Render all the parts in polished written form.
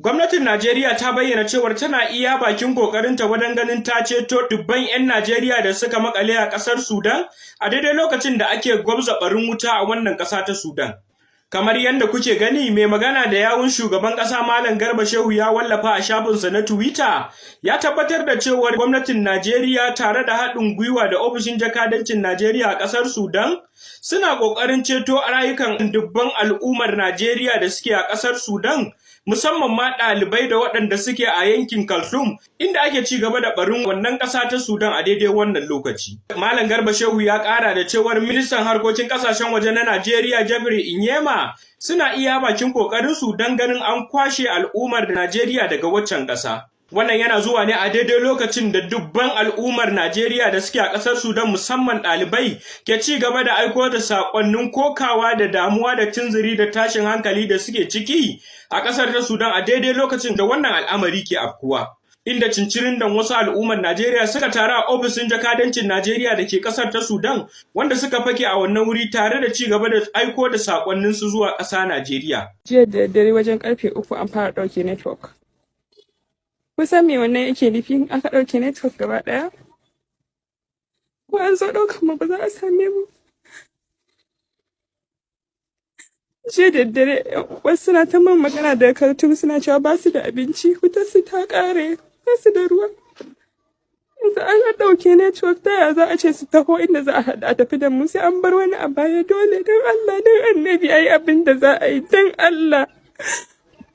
Gwamnatin Najeriya ta bayyana cewar tana iya bakin kokarinta wajen ganin ta ceto dubban 'yan Najeriya da suka makale a ƙasar Sudan a daidai lokacin da ake gwabza barin wuta a wannan ƙasa ta Sudan. Kamar yadda kuke gani, mai magana da yawun shugaban ƙasa, Malam Garba Shehu, ya wallafa a shafinsa na Twitter, ya tabbatar da cewar gwamnatin Najeriya tare da haɗin gwiwa da ofishin jakadancin Najeriya a ƙasar Sudan suna ƙoƙarin ceto rayukan dubban al'ummar Najeriya da suke a ƙasar Sudan, musamman ma ɗalibai da waɗanda suke a yankin Khartoum, inda ake ci gaba da barin wannan ƙasa ta Sudan a daidai wannan lokaci. Malam Garba Shehu ya ƙara da cewar ministan harkokin ƙasashen waje na Najeriya, Geoffrey Onyeama, suna iya bakin ƙoƙarin su don ganin an kwashe al'ummar Najeriya daga waccan ƙasa. Wannan yana zuwa ne a daidai lokacin da dubban al'ummar Najeriya da suke a ƙasar Sudan, musamman ɗalibai, ke ci gaba da aiko da saƙonnin kokawa da damuwa da tunzuri da tashin hankali da suke ciki a ƙasar ta Sudan a daidai lokacin da wannan al'amari ke afkuwa. Inda cincirindon wasu al'ummar Najeriya suka taru a ofishin jakadancin Najeriya da ke ƙasar ta Sudan, wanda suka fake a wannan wuri tare da ci gaba da aiko da saƙonninsu zuwa ƙasa Najeriya. Jiya da dare wajen karfe 3 an fara ɗauke network. Kusan me wannan yake nufi? In aka ɗauke network gaba ɗaya, ko an zo ɗaukan mu ba za a same mu. Jiya da dare wasu suna ta min magana daga Khartoum, suna cewa ba su da abinci, wutar su ta ƙare, ba su da ruwa. Yanzu an ɗauke network, ta yaya za a ce su taho inda za a haɗu a tafi da mu? Sai an bar wani a baya dole. Don Allah, don Annabi, a yi abin da za a yi, don Allah.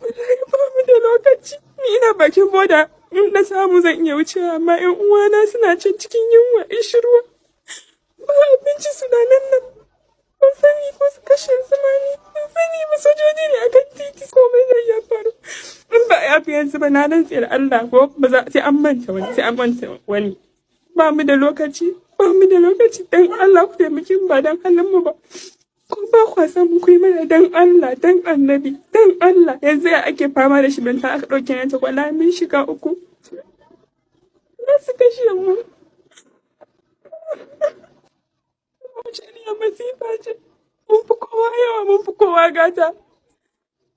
Wallahi ba mu da lokaci. Ni ina bakin boda, in na samu zan iya wucewa, amma 'yan uwana suna can cikin yunwa, ƙishirwa. Ba abinci, suna nan nan. Ban sani ko su kashe su ma, ni ban sani ba. Sojoji ne akan titi, komai zai iya faru. In ba a yafi yanzu ba, na rantse da Allah ko ba za sai an manta wani, sai an manta wani. Ba mu da lokaci, ba mu da lokaci. Dan Allah ku taimake mu, ba dan halin mu ba. Ko ba kwa san mu, ku yi mana, dan Allah, dan Annabi, dan Allah. Yanzu ya ake fama da shi, ban ta aka ɗauke ni ta, wallahi mun shiga uku. Za su kashe mu. Wace iriyar masifa ce? Mun fi kowa yawa, mun fi kowa gata.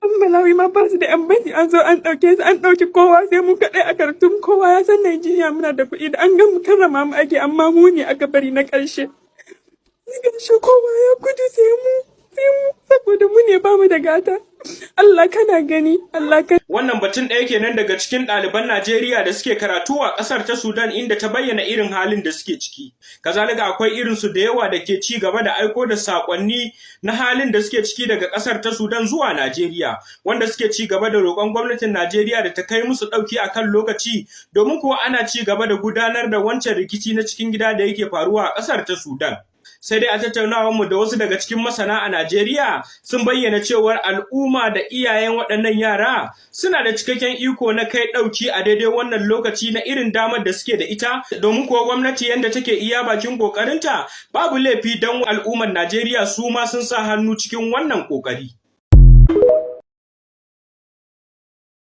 An Malawi ma ba su da embassy, an zo an ɗauke su, an ɗauki kowa sai mu kaɗai a Khartoum. Kowa ya san Najeriya muna da kuɗi, da an gan mu karrama mu ake, amma mu ne aka bari na ƙarshe. Na ƙarshe, kowa ya gudu sai mu, sai mu, saboda mu ne ba mu da gata. Allah kana gani, Allah ka Wannan batun ɗaya kenan daga cikin ɗaliban Najeriya da suke karatu a ƙasar ta Sudan, inda ta bayyana irin halin da suke ciki. Kazalika akwai irin su da yawa da ke ci gaba da aiko da saƙonni na halin da suke ciki daga ƙasar ta Sudan zuwa Najeriya, wanda suke ci gaba da roƙon gwamnatin Najeriya da ta kai musu ɗauki a kan lokaci, domin kuwa ana ci gaba da gudanar da wancan rikici na cikin gida da yake faruwa a ƙasar ta Sudan. Sai dai a tattaunawar mu da wasu daga cikin masana a Najeriya, sun bayyana cewar al'umma da iyayen waɗannan yara suna da cikakken iko na kai ɗauki a daidai wannan lokaci na irin damar da suke da ita, domin kuwa gwamnati yadda take iya bakin ƙoƙarinta, babu laifi don al'ummar Najeriya su ma sun sa hannu cikin wannan ƙoƙari.